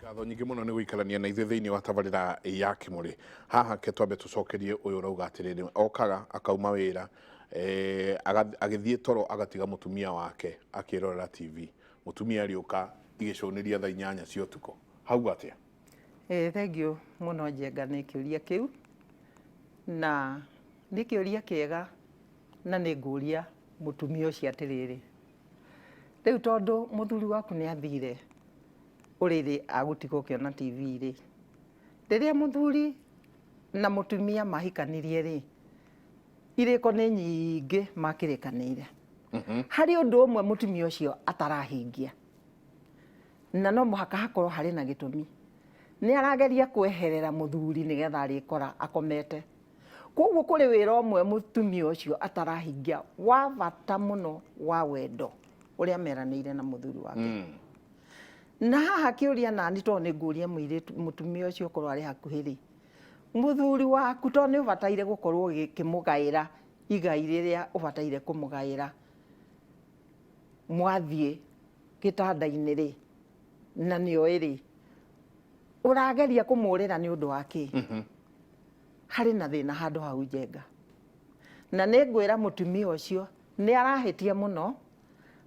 Ngatho nyingĩ mũno nĩ gũikarania na ithuĩ thĩinĩ wa tabarĩra ya Kĩmũrĩ. Haha ke twambe tũcokerie ũyũ ũrauga atĩrĩrĩ, okaga akauma wĩra agĩthiĩ toro agatiga mũtumia wake akĩrorera TV. Mũtumia arĩũka igĩcũnĩria thaa 8 cia ũtukũ. Hau atĩa? Thengiũ mũno Njenga nĩ kĩũria kĩu, na nĩ kĩũria kĩega na nĩ ngũria mũtumia ũcio atĩrĩrĩ, rĩu tondũ mũthuri waku nĩ athire ũrĩrĩ agũtiga ũkĩona TV rĩ, rĩrĩa mũthuri na mũtumia mahikanirie rĩ, irĩko nĩ nyingĩ makĩrĩkanĩire. Harĩ ũndũ ũmwe mũtumia ũcio atarahingia, na no mũhaka hakorwo harĩ na gĩtũmi. Nĩ arageria kweherera mũthuri nĩgetha arĩkora akomete. Koguo kũrĩ wĩra ũmwe mũtumia ũcio atarahingia wa bata mũno wa wendo ũrĩa meranĩire na mũthuri wake. Na haha kĩũria nani tondũ nĩ ngũria mũirĩtu mũtumia ũcio okorwo arĩ hakuhĩ rĩ, mũthuri waku tondũ nĩ ũbataire gũkorwo ũgĩkĩmũgaĩra igai rĩrĩa ũbataire kũmũgaĩra mwathiĩ gĩtanda-inĩ rĩ, na nĩoĩ rĩ, ũrageria kũmũrĩra nĩ ũndũ wa kĩ? Harĩ na thĩna handũ hau Njenga. Na nĩ ngwĩra mũtumia ũcio nĩ arahĩtia mũno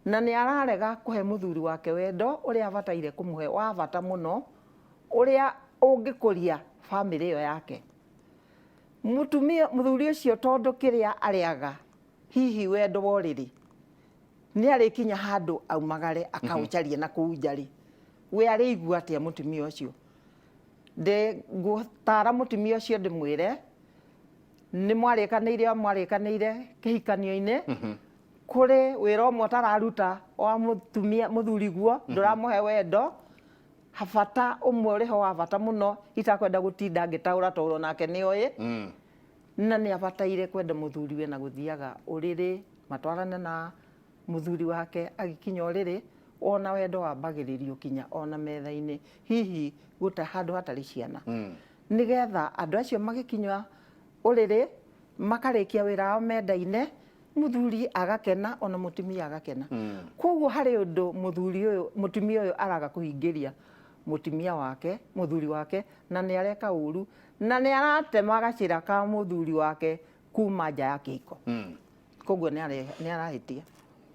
na nĩ ararega kũhe mũthuri wake wendo ũrĩa abataire kũmũhe wa bata mũno ũrĩa ũngĩkũria bamĩrĩ ĩyo yake. Mũtumia, mũthuri ũcio tondũ kĩrĩa arĩaga hihi wendo wa ũrĩrĩ nĩ arĩkinya handũ aumagare akaũcarie na kũu nja rĩ, we arĩigua atĩa mũtumia ũcio? Ndĩ ngũtara mũtumia ũcio ndĩmwĩre nĩ mwarĩkanĩire o mwarĩkanĩire kĩhikanio-inĩ, kũrĩ wĩra ũmwe ũtararuta wa mũtumia mũthuri guo ndũramũhe wendo, bata ũmwe ũrĩ ho wa bata mũno itakwenda gũtinda ngĩtaũra tondũ onake nĩ oĩ, na nĩ abataire kwenda mũthuriwe na gũthiaga ũrĩrĩ matwarane na mũthuri wake agĩkinya ũrĩrĩ, ona wendo wambagĩrĩrio kinya ona metha-inĩ hihi gũta handũ hatarĩ ciana, nĩgetha andũ acio magĩkinya ũrĩrĩ makarĩkia wĩra wao mendaine, mũthuri agakena ona mũtumia agakena. Koguo harĩ ũndũ mũthuri ũyũ mũtumia ũyũ araga kũhingĩria mũtumia wake mũthuri wake, na nĩ areka ũru na nĩ aratema gacĩra ka mũthuri wake kuma nja ya kĩhiko. Koguo nĩ arahĩtia.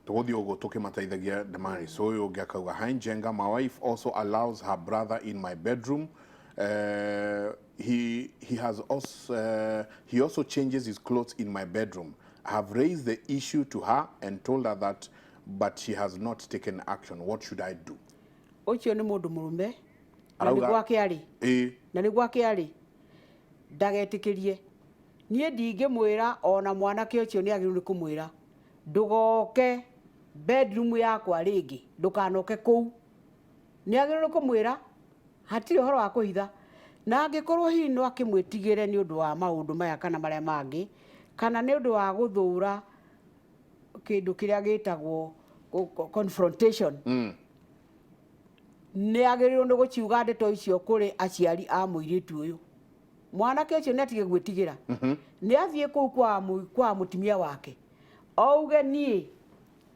Tũgũthiĩ ũguo tũkĩmateithagia Damaris. Ũyũ ũngĩ akauga, hi Njenga, my wife also allows her brother in my bedroom. He has also, he also changes his clothes in my bedroom. I have raised the issue to her and told her that, but she has not taken action. What should I do? Ũcio nĩ mũndũ mũrũme na nĩ gwake arĩ. Na nĩ gwake arĩ, ndagetĩkĩrie. Niĩ ndingĩmwĩra ona mwanake ũcio nĩ agĩrĩirwo nĩ kũmwĩra ndũgoke bedroom yakwa rĩngĩ, ndũkanoke kũu. Nĩ agĩrĩirwo nĩ kũmwĩra hatirĩ ũhoro wa kũhitha. Na angĩkorwo hihi no akĩmwĩtigĩre nĩ ũndũ wa maũndũ maya kana marĩa mangĩ, kana nĩ ũndũ wa gũthũra kĩndũ kĩrĩa gĩtagwo confrontation, nĩ agĩrĩirwo nĩ gũciuga ndeto icio kũrĩ aciari a mũirĩtu ũyũ. Mwanake ũcio nĩ atige gwĩtigĩra, nĩ athiĩ kũu kwa mũtumia wake auge niĩ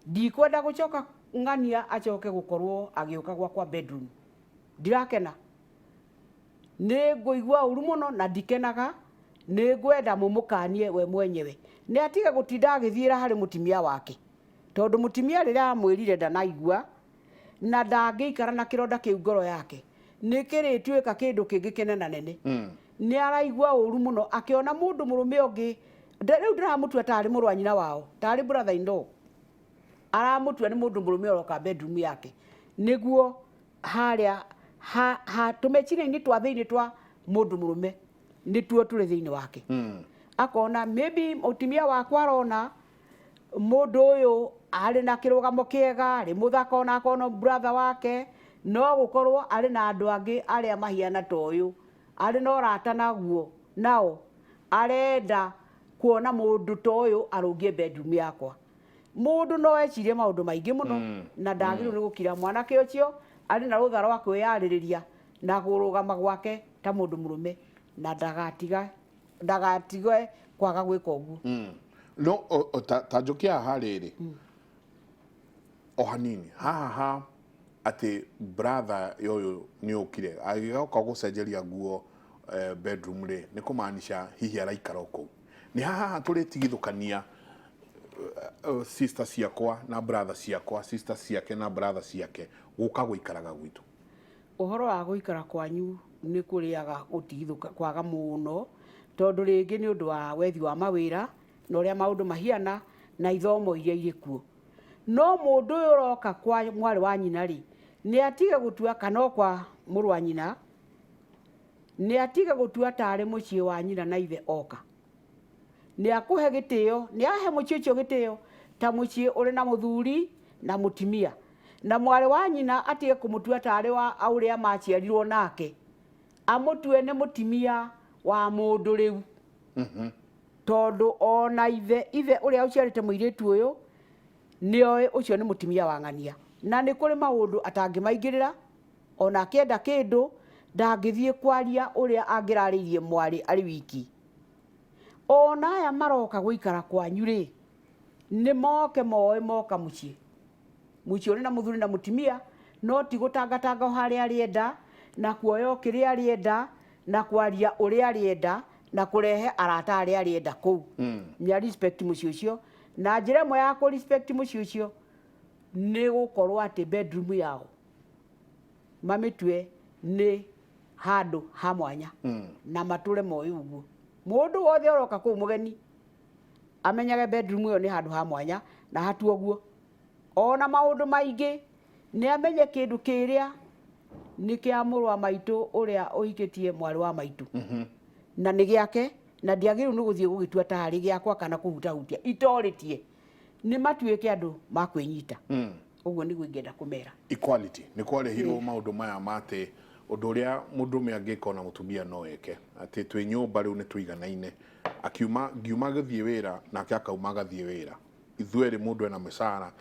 ndikwenda gũcoka ng'ania acoke gũkorwo agĩũka gwakwa bedroom, ndirakena, nĩ ngũigua ũru mũno na ndikenaga, nĩ ngwenda mũmũkanie we mwenyewe. Nĩ atige gũtinda agĩthiĩra harĩ mũtumia wake, tondũ mũtumia rĩrĩa amwĩrire ndanaigua na ndangĩikara na kĩronda kĩu ngoro yake nĩ kĩrĩtuĩka kĩndũ kĩngĩ kĩnenanene. Nĩ araigua ũru mũno akĩona mũndũ mũrũme ũngĩ. Rĩu ndĩramũtua tarĩ mũrũ wa nyina wao, tarĩ brother in law, aramũtua nĩ mũndũ mũrũme ũroka bedroom yake, nĩguo harĩa ha tũmeciria-inĩ twa thĩinĩ twa mũndũ mũrũme nĩtuo tũrĩ thĩinĩ wake. Akona maybe mũtumia wakwa arona mũndũ ũyũ arĩ na kĩrũgamo kĩega, arĩ mũthaka, ona akona brother wake, no gũkorwo arĩ na andũ angĩ arĩa mahiana ta ũyũ arĩ na ũrata naguo nao, arenda kuona mũndũ ta ũyũ arũngie bedroom yakwa. Mũndũ no ecirie maũndũ maingĩ mũno na ndagĩrĩirwo nĩ gũkira. Mwanake ũcio arĩ na rũtha rwa kwĩyarĩrĩria na kũrũgama gwake ta mũndũ mũrũme, na ndagatige kwaga gwĩka ũguo. No ta njũkia haha rĩrĩ o hanini haha ha Atĩ brother ya ũyũ nĩ ũkire agĩgoka gũcenjeria nguo bedroom rĩ, nĩ kũmaanisha hihi araikara o kũu. Nĩ haha tũrĩtigithũkania sister ciakwa na brother ciakwa, sister ciake na brother ciake gũka gũikaraga gwitũ. Ũhoro wa gũikara kwanyu nĩ kũrĩaga gũtigithũka kwaga mũno, tondũ rĩngĩ nĩ ũndũ wa wethi wa mawĩra na ũrĩa maũndũ mahiana na ithomo iria irĩ kuo. No mũndũ ũyũ ũroka kwa mwarĩ wa nyina rĩ, nĩ atige gũtua, kana o kwa mũrũ wa nyina, nĩ atige gũtua tarĩ mũciĩ wa nyina na ithe oka. Nĩ akũhe gĩtĩo, nĩ ahe mũciĩ ũcio gĩtĩo ta mũciĩ ũrĩ na mũthuri na mũtumia. Na mwarĩ wa nyina atige kũmũtua tarĩ wa ũrĩa maciarirwo nake, amũtue nĩ mũtumia wa mũndũ rĩu. Tondũ ona ithe ũrĩa ũciarĩte mũirĩtu ũyũ nĩoĩ ũcio nĩ mũtumia wa ng'ania, na nĩ kũrĩ maũndũ atangĩmaingĩrĩra, ona akĩenda kĩndũ ndangĩthiĩ kwaria ũrĩa angĩrarĩirie mwarĩ arĩ wiki. Ona aya maroka gũikara kwanyu rĩ, nĩ moke moĩ moka mũciĩ, mũciĩ ũrĩ na mũthuri na mũtumia, no ti gũtangatanga o harĩa arĩenda, na kuoya o kĩrĩa arĩenda, na kwaria ũrĩa arĩenda, na kũrehe arata arĩa arĩenda kũu. Nĩ respect mũciĩ ũcio, na njĩra ĩmwe ya kũ respect mũciĩ ũcio nĩ gũkorwo atĩ bedroom yao mamĩtue nĩ handũ ha mwanya, na matũre moĩ ũguo. Mũndũ wothe ũroka kũu mũgeni amenyage bedroom ĩyo nĩ handũ ha mwanya, na hatuo ũguo. Ona maũndũ maingĩ nĩ amenye kĩndũ kĩrĩa nĩ kĩa mũrũ wa maitũ ũrĩa ũhikĩtie mwarĩ wa maitũ, na nĩ gĩake, na ndiagĩrĩirwo nĩ gũthiĩ gũgĩtua tarĩ gĩakwa kana kũhutahutia itorĩtie. Nĩ matuĩke andũ makwĩnyita. Ũguo nĩguo ingĩenda kũmera. Equality nĩ kwarehirwo maũndũ maya ma atĩ ũndũ ũrĩa mũndũrũme angĩka ona mũtumia no eke, atĩ twĩ nyũmba rĩu nĩ tũiganaine. Akiuma ngiuma gũthiĩ wĩra, nake akauma agathiĩ wĩra, ithuerĩ mũndũ ena mĩcara,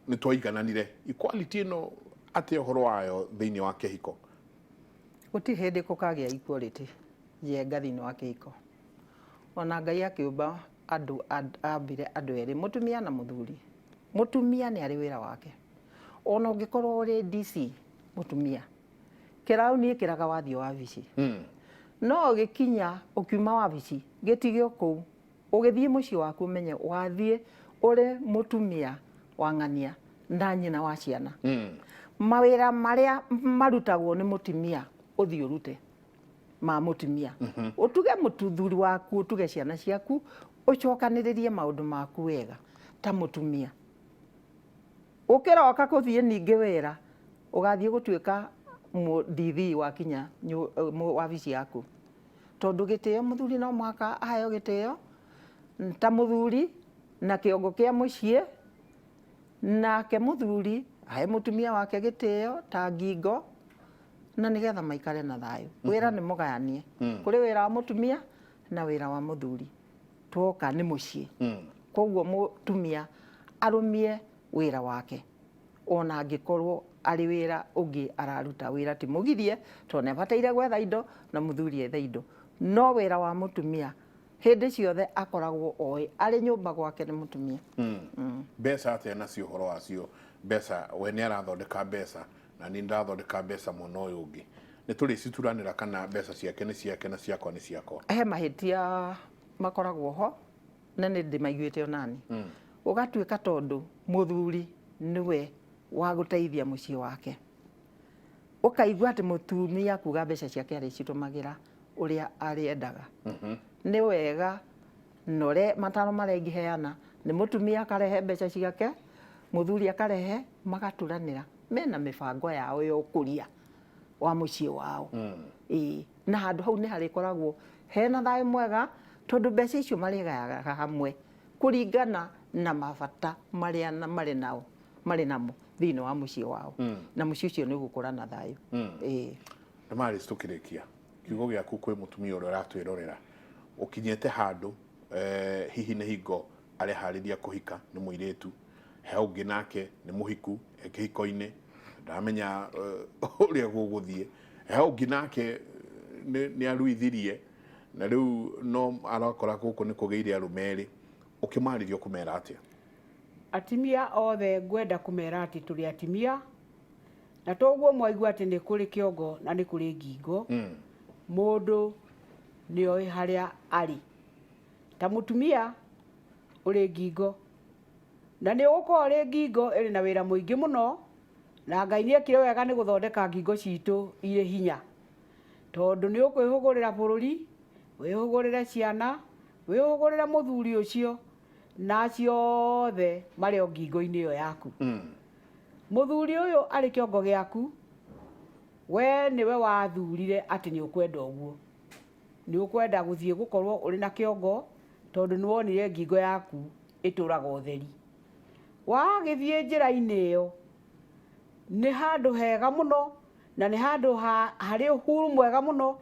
nĩ twaigananire. Equality ĩno atĩ ũhoro wayo thĩinĩ wa kĩhiko? Gũtirĩ hĩndĩ gũkagĩa equality njenga thĩinĩ wa kĩhiko. Ona Ngai akĩũmba andũ, ambire andũ erĩ, mũtumia na mũthuri. Mũtumia nĩ arĩ wĩra wake. Ona ũngĩkorwo ũrĩ DC, mũtumia kĩrauni ĩkĩraga wathiĩ wabici, no ũgĩkinya ũkiuma wabici gĩtige o kũu, ũgĩthiĩ mũciĩ waku ũmenye wathiĩ ũrĩ mũtumia wa ng'ania na nyina wa ciana. Mawĩra marĩa marutagwo nĩ mũtumia ũthiĩ ũrute ma mũtumia, ũtuge mũthuri waku, ũtuge ciana ciaku, ũcokanĩrĩrie maũndũ maku wega ta mũtumia. Ũkĩroka kũthiĩ ningĩ wĩra, ũgathiĩ gũtuĩka DV wakinya wabici yaku, tondũ gĩtĩo mũthuri no mũhaka aheo gĩtĩo ta mũthuri na kĩongo kĩa mũciĩ, nake mũthuri ahe mũtumia wake gĩtĩo ta ngingo, na nĩgetha maikare na thayũ. Wĩra nĩ mũgayanie, kũrĩ wĩra wa mũtumia na wĩra wa mũthuri. Twoka nĩ mũciĩ, koguo mũtumia arũmie wĩra wake, ona angĩkorwo arĩ wĩra ũngĩ araruta. Wĩra ti mũgirie, tondũ nĩ abataire gwetha indo na mũthuri ethe indo, no wĩra wa mũtumia hĩndĩ ciothe akoragwo oĩ arĩ nyũmba gwake nĩ mũtumia. Mbeca atĩa nacio, ũhoro wacio mbeca? We nĩ arathondeka mbeca na niĩ ndĩrathondeka mbeca, mwena ũyũ ũngĩ nĩ tũrĩcituranĩra, kana mbeca ciake nĩ ciake na ciakwa nĩ ciakwa? He mahĩtia makoragwo ho, na nĩ ndĩmaiguĩte onani, ũgatuĩka tondũ mũthuri nĩwe wa gũteithia mũciĩ wake, ũkaigua atĩ mũtumia kuga mbeca ciake arĩcitũmagĩra ũrĩa arĩendaga. Nĩ wega na ũrĩa mataro marĩa ingĩheana nĩ mũtumia akarehe mbeca ciake, mũthuri akarehe, magaturanĩra mena mĩbango yao ya ũkũria wa mũciĩ wao. Ĩĩ, na handũ hau nĩ harĩkoragwo hena thayũ mwega, tondũ mbeca icio marĩgayaga hamwe kũringana na mabata marĩa marĩ nao, marĩ namo thĩinĩ wa mũciĩ wao, na mũciĩ ũcio nĩ ũgũkũra na thayũ. Ĩĩ. Damaris, tũkĩrĩkia, kiugo gĩaku kwĩ mũtumia ũrĩa ũratwĩrorera ũkinyĩte handũ, hihi nĩ hingo areharĩria kũhika, nĩ mũirĩtu, he ũngĩ nake nĩ mũhiku, e kĩhiko-inĩ, ndamenya ũrĩa gũgũthiĩ, he ũngĩ nake nĩ aruithirie na rĩu no arakora gũkũ nĩ kũgĩire arũme erĩ, ũkĩmarĩria ũkũmera atĩa? Atimia othe ngwenda kũmera atĩ tũrĩ atimia. Na toguo mwaigua atĩ nĩ kũrĩ kĩongo na nĩ kũrĩ ngingo, mũndũ nĩoĩ harĩa arĩ. Ta mũtumia ũrĩ ngingo, na nĩ ũgũkorwo ũrĩ ngingo ĩrĩ na wĩra mũingĩ mũno, na Ngai nĩ ekire wega nĩ gũthondeka ngingo citũ irĩ hinya, tondũ nĩ ũkwĩhũgũrĩra bũrũri, wĩhũgũrĩre ciana, wĩhũgũrĩre mũthuri ũcio, na acio othe marĩ o ngingo-inĩ ĩyo yaku. Mũthuri ũyũ arĩ kĩongo gĩaku, we nĩwe wathurire atĩ nĩ ũkwenda ũguo. Nĩ ũkwenda gũthiĩ gũkorwo ũrĩ na kĩongo tondũ nĩ wonire ngingo yaku ĩtũraga ũtheri. Wagĩthiĩ njĩra-inĩ ĩyo, nĩ handũ hega mũno na nĩ handũ harĩ ũhuru mwega mũno,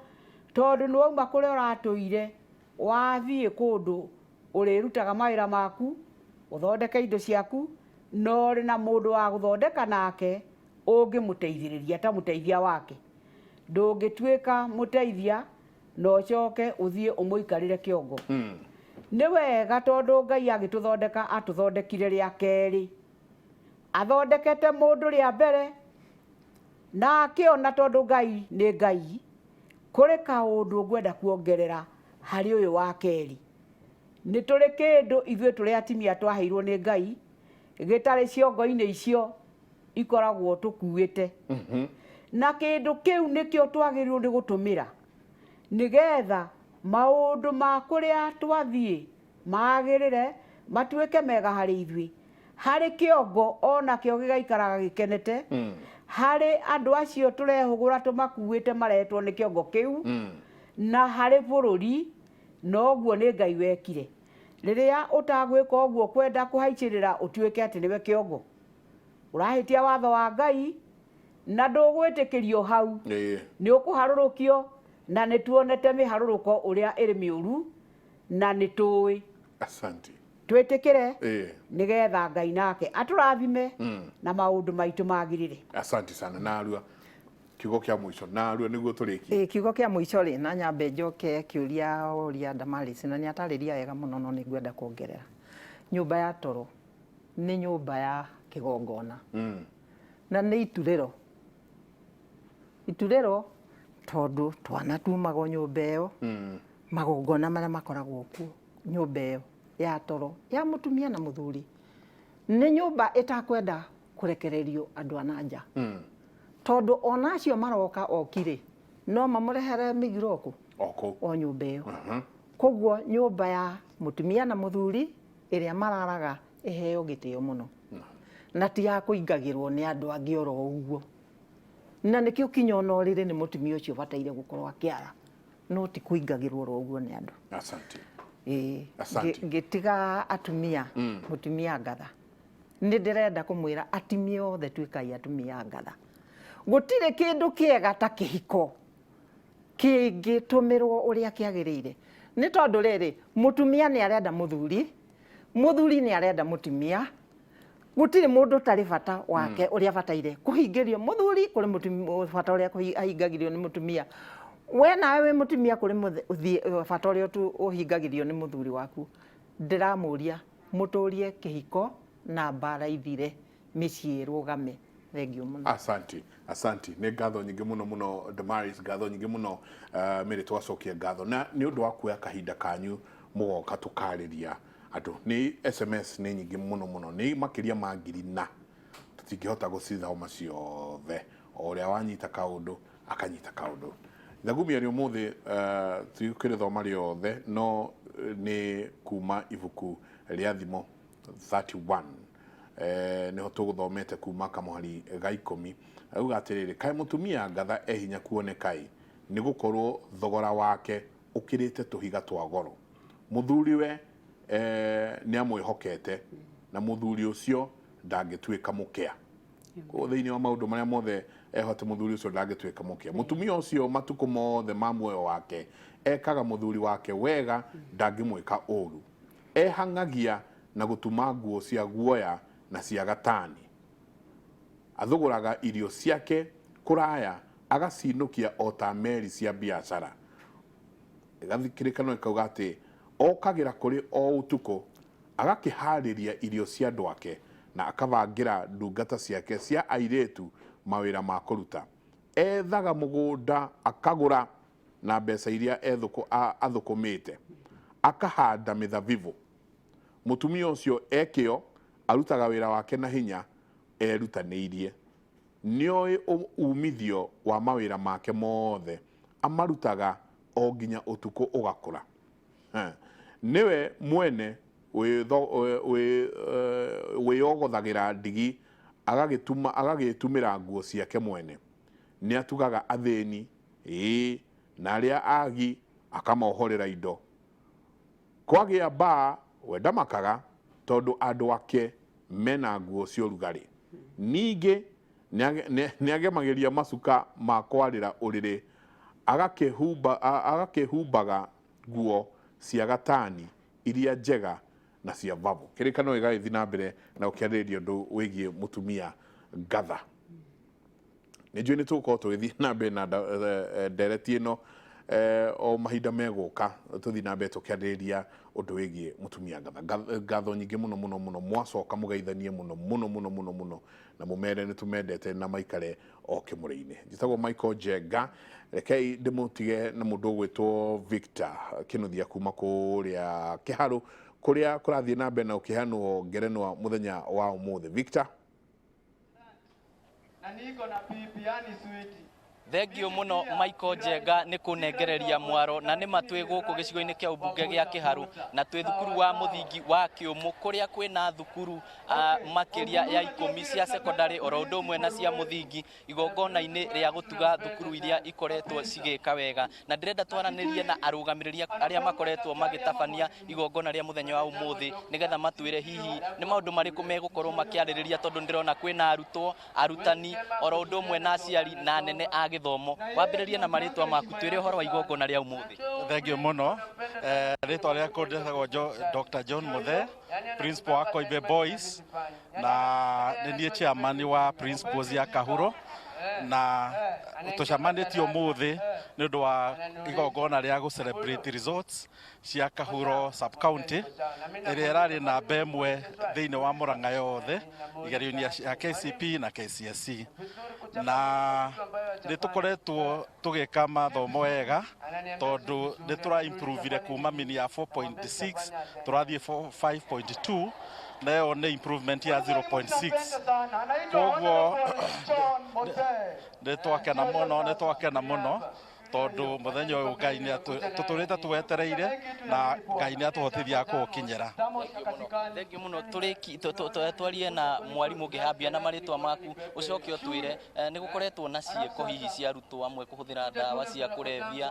tondũ nĩ wauma kũrĩa ũratũire, wathiĩ kũndũ ũrĩrutaga mawĩra maku, ũthondeke indo ciaku, na ũrĩ na mũndũ wa gũthondeka nake ũngĩmũteithĩrĩria ta mũteithia wake. Ndũngĩtuĩka mũteithia na ũcoke ũthiĩ ũmũikarĩre kĩongo. Nĩ wega tondũ Ngai agĩtũthondeka atũthondekire rĩa kerĩ. Athondekete mũndũ rĩa mbere na akĩona tondũ Ngai nĩ Ngai, kũrĩ kaũndũ ngwenda kuongerera harĩ ũyũ wa kerĩ. Nĩ tũrĩ kĩndũ ithuĩ tũrĩ atumia twaheirwo nĩ Ngai gĩtarĩ ciongo-inĩ icio ikoragwo tũkuĩte. Na kĩndũ kĩu nĩkĩo twagĩrĩirwo nĩ gũtũmĩra nĩgetha maũndũ ma kũrĩa twathiĩ magĩrĩre, matuĩke mega harĩ ithuĩ. Harĩ kĩongo onakĩo gĩgaikaraga gĩkenete, harĩ andũ acio tũrehũgũra tũmakuĩte maretwo nĩ kĩongo kĩu, na harĩ bũrũri, noguo nĩ Ngai wekire. Rĩrĩa ũtagwĩka ũguo kwenda kũhaicĩrĩra ũtuĩke atĩ nĩwe kĩongo, ũrahĩtia watho wa Ngai na ndũgwĩtĩkĩrio hau. Nĩ ũkũharũrũkio, na nĩ tuonete mĩharũrũko ũrĩa ĩrĩ mĩũru na nĩ tũĩ. Asante. Twĩtĩkĩre nĩgetha Ngai nake atũrathime na maũndũ maitũ magĩrĩre. Asante sana. Narua kiugo kĩa mũico, narua nĩguo tũrĩkie. Kiugo kĩa mũico rĩ, na nyambe njoke kĩũria ũria Damaris, na nĩ atarĩria wega mũno, no nĩ ngwenda kuongerera. Nyũmba ya toro nĩ nyũmba ya kĩgongona na nĩ iturĩro. Iturĩro tondũ twana tumagwo nyũmba ĩyo, magongona marĩa makoragwo kuo nyũmba ĩyo ya toro ya mũtumia na mũthuri nĩ nyũmba ĩtakwenda kũrekererio andũ a na nja, tondũ ona acio maroka okirĩ no mamũrehere mĩgiro kũ o kũu o nyũmba ĩyo. Koguo nyũmba ya mũtumia na mũthuri ĩrĩa mararaga ĩheo gĩtĩo mũno, na ti ya kũingagĩrwo nĩ andũ angĩ oro ũguo. Na nĩkĩo kinya ona ũrĩrĩ nĩ mũtumia ũcio ũbataire gũkorwo akĩara, no ti kũingagĩrwo oro ũguo nĩ andũ. Asante. Asante. Ngĩtiga atumia, mũtumia ngatha, nĩ ndĩrenda kũmwĩra atumia othe tuĩkai atumia ngatha. Gũtirĩ kĩndũ kĩega ta kĩhiko kĩngĩtũmĩrwo ũrĩa kĩagĩrĩire, nĩ tondũ rĩrĩ, mũtumia nĩ arenda mũthuri, mũthuri nĩ arenda mũtumia. Gũtirĩ mũndũ ũtarĩ bata wake ũrĩa abataire kũhingĩrio. Mũthuri kũrĩ bata ũrĩa ahingagĩrio nĩ mũtumia, we nawe wĩ mũtumia kũrĩ bata ũrĩa ũhingagĩrio nĩ mũthuri waku. Ndĩramũria mũtũrie kĩhiko na mbara ithire, mĩciĩ ĩrũgame. Thengiũ mũno. Asante, asante. Nĩ ngatho nyingĩ mũno mũno Damaris, ngatho nyingĩ mũno Mary, twacokia ngatho na nĩ ũndũ wa kuoya kahinda kanyu mũgoka tũkarĩria andũ. Nĩ SMS nĩ nyingĩ mũno mũno, nĩ makĩria ma 1000 na tũtingĩhota gũcithoma ciothe. O ũrĩa wanyita kaũndũ akanyita kaũndũ. Thagumia rĩ ũmũthĩ tũkĩrĩthoma rĩothe, no nĩ kuma ibuku rĩa Thimo 31, nĩho tũgũthomete kuma kamũhari ga 10. Auga atĩrĩrĩ, kaĩ mũtumia ngatha e hinya kuoneka-ĩ, nĩ gũkorwo thogora wake ũkĩrĩte tũhiga twa goro. Mũthuriwe nĩ amwĩhokete, na mũthuri ũcio ndangĩtuĩka mũkĩa. Koguo thĩinĩ wa maũndũ marĩa mothe ehote, mũthuri ũcio ndangĩtuĩka mũkĩa. Mũtumia ũcio matukũ mothe ma muoyo wake ekaga mũthuri wake wega, ndangĩmwĩka ũru. Ehang'agia na gũtuma nguo cia guoya na cia gatani. Athũgũraga irio ciake kũraya, agacinũkia o ta meri cia biacara. Kĩrĩkanĩro gĩkauga atĩ okagĩra kũrĩ o ũtukũ, agakĩharĩria irio cia andũ ake, na akabangĩra ndungata ciake cia airĩtu mawĩra ma kũruta. Ethaga mũgũnda akagũra na mbeca iria athũkũmĩte, akahanda mĩthabibũ. Mũtumia ũcio ekĩo arutaga wĩra wake na hinya erutanĩirie. Nĩoĩ umithio wa mawĩra make mothe, amarutaga o nginya ũtukũ ũgakũra. Nĩwe mwene wĩyogothagĩra ndigi, agagĩtumĩra nguo ciake mwene. Nĩatugaga athĩni, ĩĩ, na arĩa agi akamohorera indo. Kwagĩa mbaa we ndamakaga, tondũ andũ ake mena nguo cia ũrugarĩ. Ningĩ nĩagemagĩria macuka ma kwarĩra ũrĩrĩ, agakĩhumbaga nguo cia gatani iria njega na cia vavo. Kĩrĩkanĩro gĩgagĩthiĩ na mbere na gũkĩarĩrĩria ũndũ wĩgiĩ mũtumia ngatha. Nĩ njũĩ nĩ tũgũkorwo tũgĩthiĩ na mbere na ndereti ĩno o mahinda megũka, tũthiĩ na mbere tũkĩarĩrĩria ũndũ wĩgiĩ mũtumia ngatha. Ngatho nyingĩ mũno mũno mũno, mwacoka mũgeithanie mũno mũno mũno mũno mũno na mũmere nĩ tũmendete na maikare o kĩmũrĩ-inĩ. Njĩtagwo Michael Njenga, rekei ndĩmũtige na mũndũ ũgwĩtwo Victor Kĩnuthia kuma kũrĩa Kĩharũ, kũrĩa kũrathiĩ na mbere na gũkĩheanwo ngerenwa mũthenya wa ũmũthĩ. Victor. Na niko na pipi yani switi. Thengio muno Michael Njenga nĩ kũnengereria mwaro, na nĩ ma twĩ gũkũ gĩcigo-inĩ kĩa ũmbunge gĩa Kĩharũ, na twĩ thukuru wa mũthingi wa Kĩũmũ kũrĩa kwĩna thukuru makĩria ya 10 cia secondary oro ũndũ ũmwe na cia mũthingi, igongona-inĩ rĩa gũtuga thukuru iria ikoretwo cigĩka wega. Na ndĩrenda twaranĩrie na arũgamĩrĩri arĩa makoretwo magĩtabania igongona rĩa mũthenya wa ũmũthĩ, nĩgetha matwĩre hihi nĩ maũndũ marĩkũ megũkorwo makĩarĩrĩria, tondũ ndĩrona kwĩna arutwo, arutani oro ũndũ ũmwe na aciari na anene a gĩthomo. Wambĩrĩrie na marĩtwa maku, twĩre ũhoro wa igongona rĩa ũmũthĩ. Thengio mũno. Rĩtwa rĩakwa ndĩtagwo Dr. John Muthe, principal wa Koibe Boys, na nĩ niĩ chairman wa principals ya Kahuro, na tũcemanĩtie ũmũthĩ nĩ ũndũ wa igongona rĩa gũ celebrate results cia Kahuro sub county ĩrĩa ĩrarĩ namba ĩmwe thĩinĩ wa Murang'a yothe igerio-inĩ cia KCP na KCSE. Na nĩ tũkoretwo tũgĩka mathomo wega, tondũ nĩ tũra improvire kuma mini ya 4.6 tũrathiĩ 5.2, na ĩyo nĩ improvement ya 0.6. Koguo nĩ twakena mũno, nĩ twakena mũno, tondũ mũthenya ũyũ Ngai nĩ tũtũrĩte twetereire na Ngai nĩ atũhotithia kũũkinyĩra. Thengio mũno. Twarie na mwarimũ ũngĩhambia na marĩtwa maku, ũcoke ũtwĩre nĩ gũkoretwo na ciĩko hihi cia arutwo amwe kũhũthĩra ndawa cia kũrebia,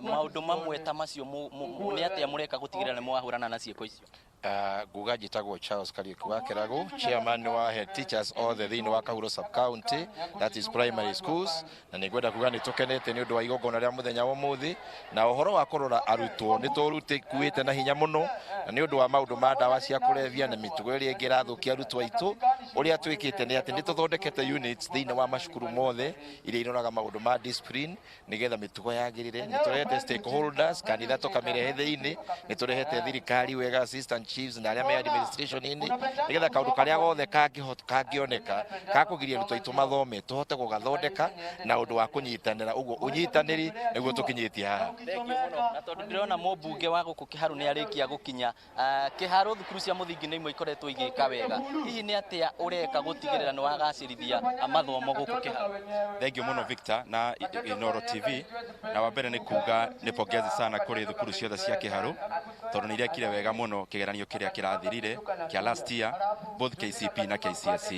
maũndũ mamwe ta macio, nĩ atĩa mũreka gũtigĩrĩra nĩ mwahũrana na ciĩko icio? Nguga njĩtagwo Charles Kariuki wa Kĩragu, chairman wa head teachers othe thĩinĩ wa Kahuro sub county, that is primary schools, na nĩ ngwenda kuga nĩ tũkenete nĩ ũndũ wa igongona rĩa mũthenya wa ũmũthĩ. Na ũhoro wa kũrora arutwo nĩ tũrutĩkuĩte na hinya mũno, na nĩ ũndũ wa maũndũ ma ndawa cia kũrebia na mĩtugo ĩrĩa ĩngĩ ĩrathũkia arutwo aitũ. Ũrĩa twĩkĩte nĩ atĩ nĩ tũthondekete units thĩinĩ wa macukuru mothe iria iroraga maũndũ ma discipline nĩgetha mĩtugo yagĩrĩre. Nĩ tũrehete stakeholders, kanitha tũkamĩrehe thĩinĩ, nĩ tũrehete thirikari wega, assistant chiefs na arĩa me administration-inĩ, nĩgetha kaũndũ karĩa gothe kangĩoneka kakũgiria arutwo aitũ mathome tũhote gũgathondeka na ũndũ wa kũnyitanĩra. Ũguo ũnyitanĩri nĩguo tũkinyĩtie haha. Thengio mũno. Na tondũ ndĩrona mũmbunge wa gũkũ Kĩharũ nĩ arĩkia gũkinya, Kĩharũ thukuru cia mũthingi nĩ imwe ikoretwo igĩka wega, hihi nĩ atĩa ũreka gũtigĩrĩra nĩ wagacĩrithia mathomo gũkũ Kĩharũ? Thengio mũno Victor na Inooro TV. Na wa mbere nĩ kuga nĩ pongezi sana kũrĩ thukuru ciothe cia Kĩharũ, tondũ nĩ irekire wega mũno kĩgeranio kĩrĩa kĩrathirire kĩa last year, both KCP na KCSE.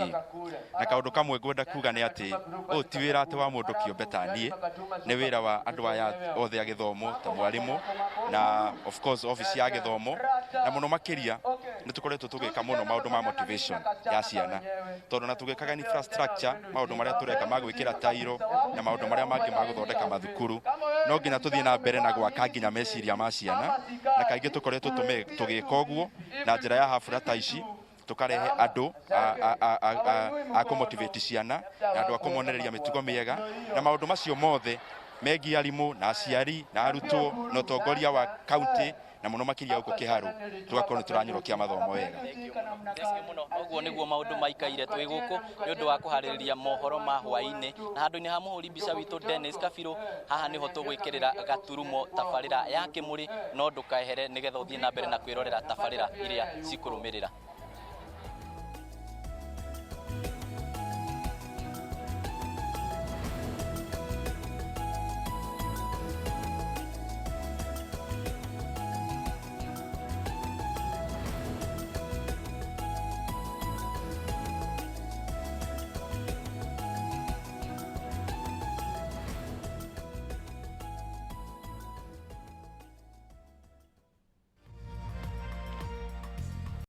Na kaũndũ kamwe ngwenda kuga nĩ atĩ ũyũ ti wĩra atĩ wa mũndũ kĩũmbe ta niĩ, nĩ wĩra wa andũ aya othe a gĩthomo ta mwarimũ na of course office ya gĩthomo, na mũno makĩria nĩ tũkoretwo tũgĩka mũno maũndũ ma motivation ya ciana, tondũ na tũgĩkaga infrastructure, maũndũ marĩa tũreka ma gwĩkĩra tairo na maũndũ marĩa mangĩ ma gũthondeka mathukuru, no nginya tũthiĩ na mbere na gwaka nginya meciria ma ciana. Na kaingĩ tũkoretwo tũgĩka ũguo na njĩra ya hafla ta ici, tũkarehe andũ a kũmotivate ciana na andũ a kũmonereria mĩtugo mĩega, na maũndũ macio mothe megiĩ arimũ na aciari na arutwo na ũtongoria wa county Na mũno makĩria gũkũ Kĩharũ tũgakorwo nĩ tũranyorokia mathomo wega. Thengiũ mũno. Ũguo nĩguo maũndũ maikaire twĩ gũkũ nĩ ũndũ wa kũharĩrĩria mohoro ma hwaĩ-inĩ, na handũ-inĩ ha mũhũri mbica witũ Dennis Kabirũ, haha nĩho tũgwĩkĩrĩra gaturumo tabarĩra ya Kĩmũrĩ, no ndũkaehere nĩgetha ũthiĩ na mbere na kwĩrorera tabarĩra iria cikũrũmĩrĩra.